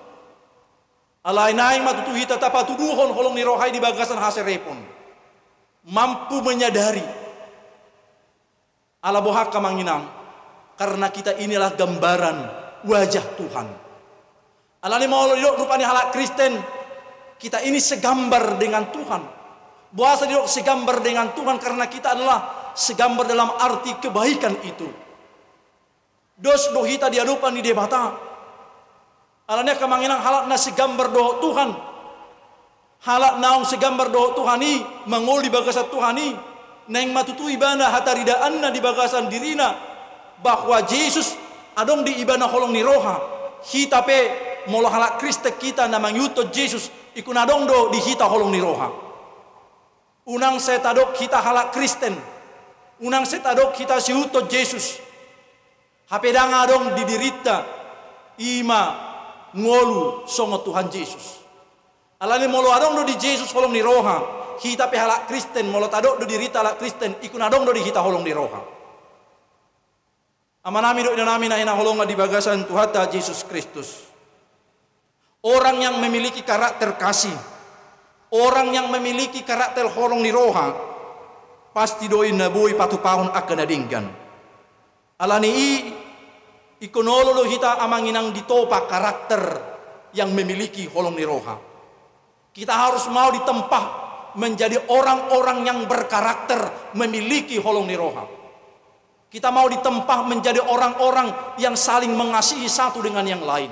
Alai naeng ma tutu hita tapatuduhon holong ni roha i di bagasan haserepon. Mampu menyadari. Ala boha angka amang inang? Karena kita inilah gambaran wajah Tuhan. Alani molo didok rupani halak Kristen, kita ini segambar dengan Tuhan. Boasa didok segambar dengan Tuhan? Karena kita adalah segambar dalam arti kebaikan itu. Dos do hita di adopan ni Debata. Alani i angka amang inang, halak na segambar dohot Tuhan, halak naung segambar dohot Tuhan i, mangolu di bagasan Tuhan i, naeng ma tutu ibana hataridaanna di bagasan dirina, bahwa Jesus adong di ibana holong ni roha. Hita pe, molo halak Kristen hita na mangihuthon Jesus, ingkon adong do di hita holong ni roha. Unang sai tadok hita halak Kristen, unang sai tadok hita siihuthon Jesus, hape ndang adong di dirinta i ma ngolu songon Tuhan Jesus. Alani molo adong do di Jesus holong ni roha, hita pe halak Kristen, molo tadok do dirinta halak Kristen, ingkon adong do di hita holong ni roha. Amanami dohot inanami na hinaholongan di bagasan Tuhanta Jesus Kristus. Orang yang memiliki karakter kasih, orang yang memiliki karakter holong ni roha, pasti do i na boi patupahon angka na denggan. Alani i, ingkon olo do hita amang inang ditopa karakter yang memiliki holong ni roha. Kita harus mau ditempa menjadi orang-orang yang berkarakter, memiliki holong ni roha. Kita mau ditempa menjadi orang-orang yang saling mengasihi satu dengan yang lain.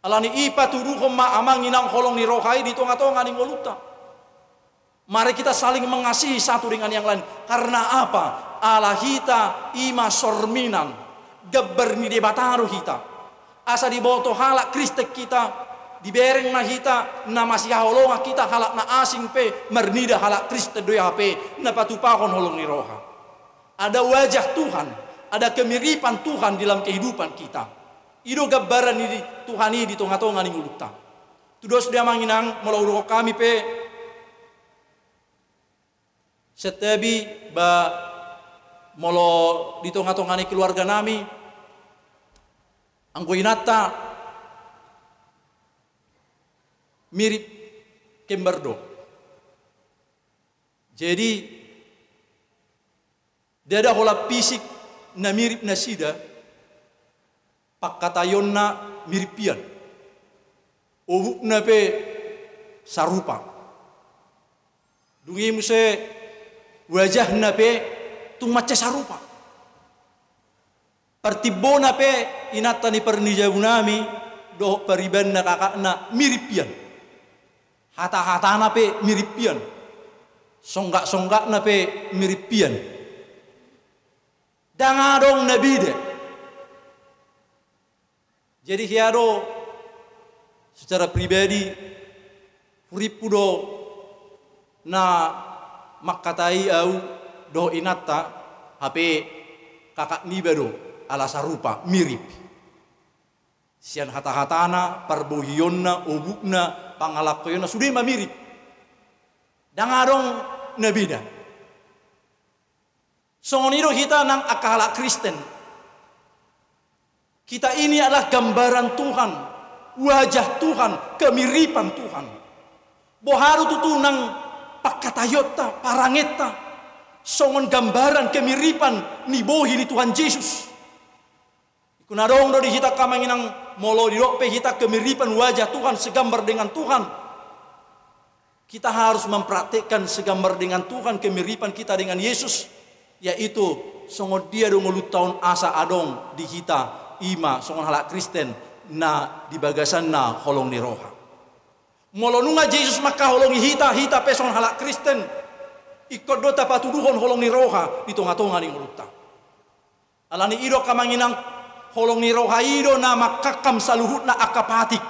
Alani i patuduhon ma amang inang holong ni roha i di tonga-tonga ni ngolunta. Mari kita saling mengasihi satu dengan yang lain. Karena apa? Ala hita i ma sorminan, gambar ni Debata do hita. Asa diboto halak Kristen hita, dibereng ma hita, na masihaholongan hita, halak na asing pe marnida halak Kristen do i, hape na patupahon holong ni roha. Ada wajah Tuhan, ada kemiripan Tuhan di dalam kehidupan kita. I do gambaran ni Tuhan i di tonga-tonga ni ngolunta. Tudos do i amang inang, molo hudokhon hami pe, santabi, ba molo di tonga-tonga ni keluarga nami, anggo inanta mirip kembar do. Jadi, ndada holan fisik na mirip nasida, pangkataionna mirip hian. Obukna pe sarupa. Dung i muse wajahna pe tung mansai sarupa. Partimbona pe inanta ni parnijabunami dohot paribanna kakakna mirip hian. Hata-hatana pe mirip hian. Songgak-songgakna pe mirip hian. Ndang adong na beda. Jadi hea do, secara pribadi, hurimpu do na mangkatai ahu dohot inanta, hape kakak niba do, ala sarupa, mirip. Sian hata-hatana, parbohionna, obukna, pangalangkaionna, sude ma mirip. Ndang adong na beda. Songon i do hita nang angka halak Kristen. Kita ini adalah gambaran Tuhan, wajah Tuhan, kemiripan Tuhan. Boha do tutu nang pangkataionta, parangenta, songon gambaran kemiripan ni bohi ni Tuhan Jesus. Ingkon adong do di hita angka amang inang, molo didok pe hita kemiripan wajah Tuhan, segambar dengan Tuhan. Kita harus mempraktekkan segambar dengan Tuhan, kemiripan kita dengan Yesus, yaitu songon dia do ngolunta on asa adong di hita, i ma songon halak Kristen na di bagasanna holong ni roha. Molo nunga Jesus mangkaholongi hita, hita pe songon halak Kristen, ingkon do tapatuduhon holong ni roha di tonga-tonga ni ngolunta. Alani i do angka amang inang, holong ni roha i do na mangkangkam saluhutna angka patik.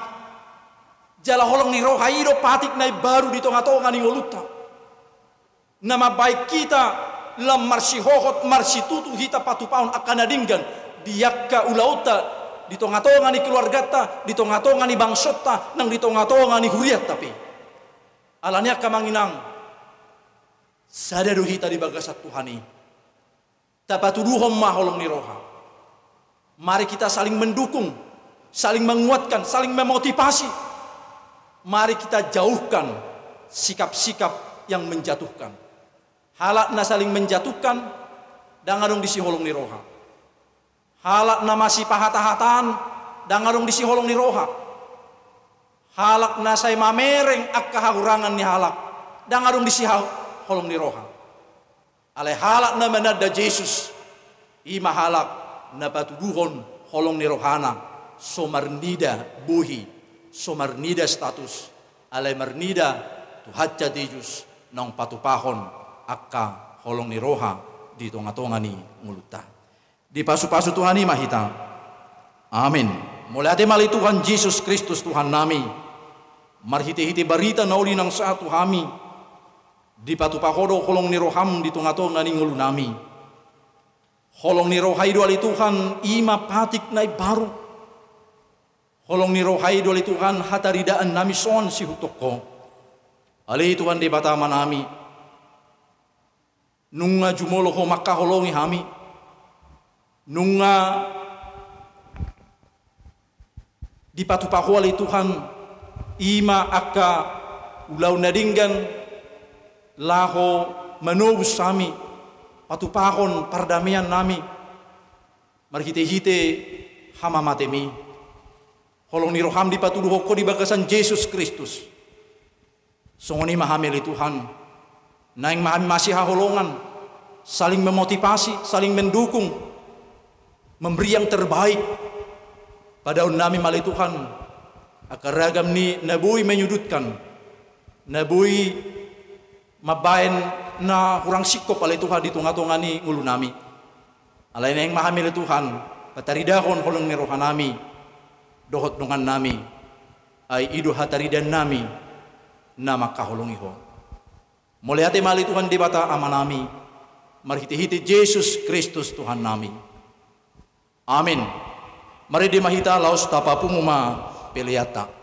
Jala holong ni roha i do patik na imbaru di tonga-tonga ni ngolunta. Na mambahen hita lam marsihohot, marsitutu hita patupahon angka na denggan di angka ulaonta, di tonga-tonga ni keluarganta, di tonga-tonga ni bangsonta, nang di tonga-tonga ni hurianta pe. Alani i angka amang inang, sada do hita di bagasan Tuhan i. Tapatuduhon ma holong ni roha. Mari kita saling mendukung, saling menguatkan, saling memotivasi. Mari kita jauhkan sikap-sikap yang menjatuhkan. Halak na saling menjatuhkan, ndang adong disi holong ni roha. Halak na masipahata-hataan, ndang adong disi holong ni roha. Halak na sai mamereng angka hahurangan ni halak, ndang adong disi ha-, holong ni roha. Alai halak na mananda Jesus, i ma halak na patuduhon holong ni rohana, so marnida bohi, so marnida status, alai marnida Tuhanta Jesus naung patupahon angka holong ni roha di tonga-tonga ni ngolunta. Dipasu-pasu Tuhan i ma hita. Amin. Mauliate ma ale Tuhan Jesus Kristus Tuhannami. Marhite-hite barita na uli naung sahat tu hami, dipatupa Ho do holong ni roham di tonga-tonga ni ngolunami. Holong ni roha i do ale Tuhan, i ma patik na imbaru. Holong ni roha i do ale Tuhan, hataridaannami songon sihuthon Ho. Ale Tuhan Debata Amanami, nunga jumolo Ho mangkaholongi hami, nunga dipatupa Ho ale Tuhan, i ma angka ulaon na denggan, laho manobus hami, patupahon pardameannami, marhite-hite hamamatem i. Holong ni roham dipatuduhon Ho di bagasan Jesus Kristus. Songon i ma hami ale Tuhan. Naeng ma hami masihaholongan, saling memotivasi, saling mendukung, memberi yang terbaik. Padaonnami ma ale Tuhan, angka ragam ni na boi menyudutkan, na boi mambahen na hurang singkop ale Tuhan di tonga-tonga ni ngolunami. Alai naeng ma hami ale Tuhan, pataridahon holong ni rohanami dohot dongannami, ai i do hataridaannami na mangkaholongi Ho. Mauliate ma ale Tuhan Debata Amanami, marhite-hite Jesus Kristus Tuhannami. Amin. Marende ma hita laos tapapungu ma peleanta.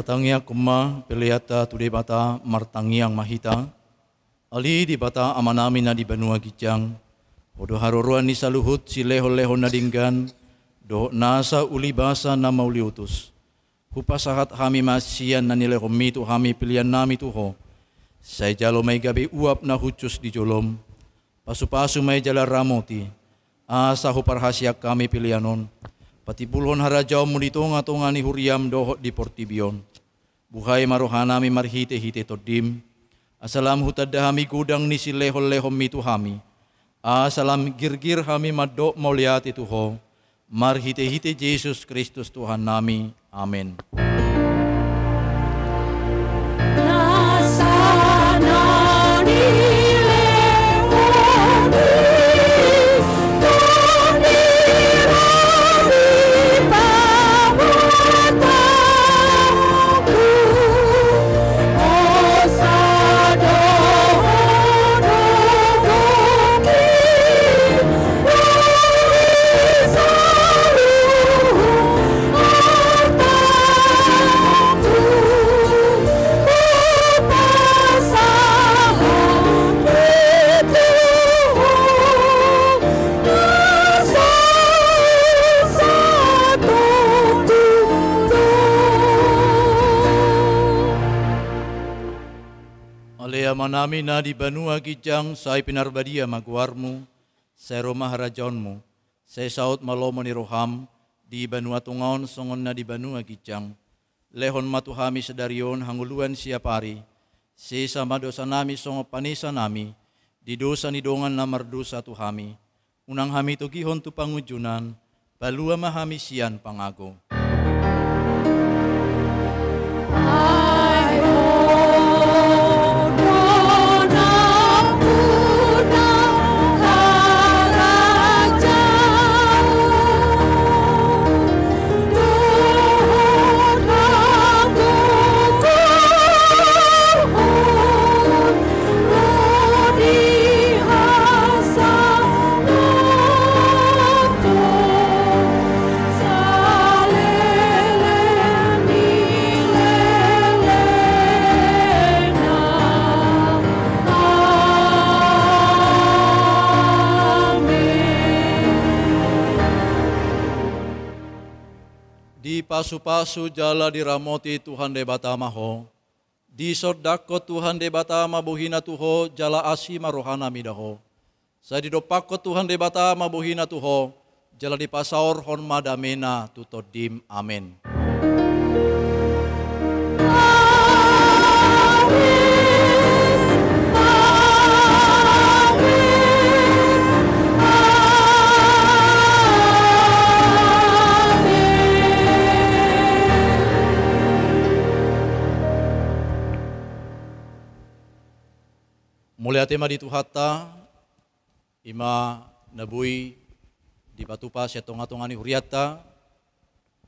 Tangiangkon ma peleanta tu Debata. Martangiang ma hita. Ale Debata Amanami na di banua ginjang, Ho do haroroan ni saluhut silehonlehon na denggan dohot nasa ulibasa na mauliutus. Hupasahat hami ma sian na nilehonMi tu hami peleannami tu Ho. Sai jalo ma i gabe uap na hushus di joloM. Pasupasu ma i jala ramoti, asa huparhaseang hami pelean on patimbulhon harajaonMu di tongatonga ni huriaM dohot di portibi on. Buhai ma rohanami marhitehite TondiM, asa lam hutanda hami godang ni silehonlehonMi tu hami, asa lam girgir hami mandok mauliate tu Ho, marhitehite Jesus Kristus Tuhannami. Amen. Ale Amanami na di banua ginjang, sai pinarbadia ma goarMu. Sai ro ma harajaonMu. Sai saut ma lomo ni rohaM di banua tonga on songon na di banua ginjang. Lehon ma tu hami sadari on hangoluan siapari. Sesa ma dosanami songon panesanami di dosa ni dongan na mardosa tu hami. Unang hami togihon tu pangunjunan, palua ma hami sian pangago. Dipasupasu jala diramoti Tuhan Debata ma ho. Disondangkon Tuhan Debata ma bohiNa tu ho jala asi ma rohaNa mida ho. Sai didompakkon Tuhan Debata ma bohiNa tu ho jala dipasaorhon ma dameNa tu tondim. Amen. Mauliate ma di Tuhanta, i ma na boi dipatupa sian tongatonga ni hurianta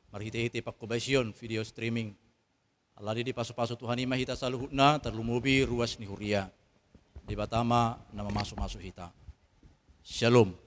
marhitehite pangkobasion video streaming. Alani dipasupasu Tuhan i ma hita saluhutna, tarlumobi ruas ni huria. Debata ma na mamasumasu hita. Shalom.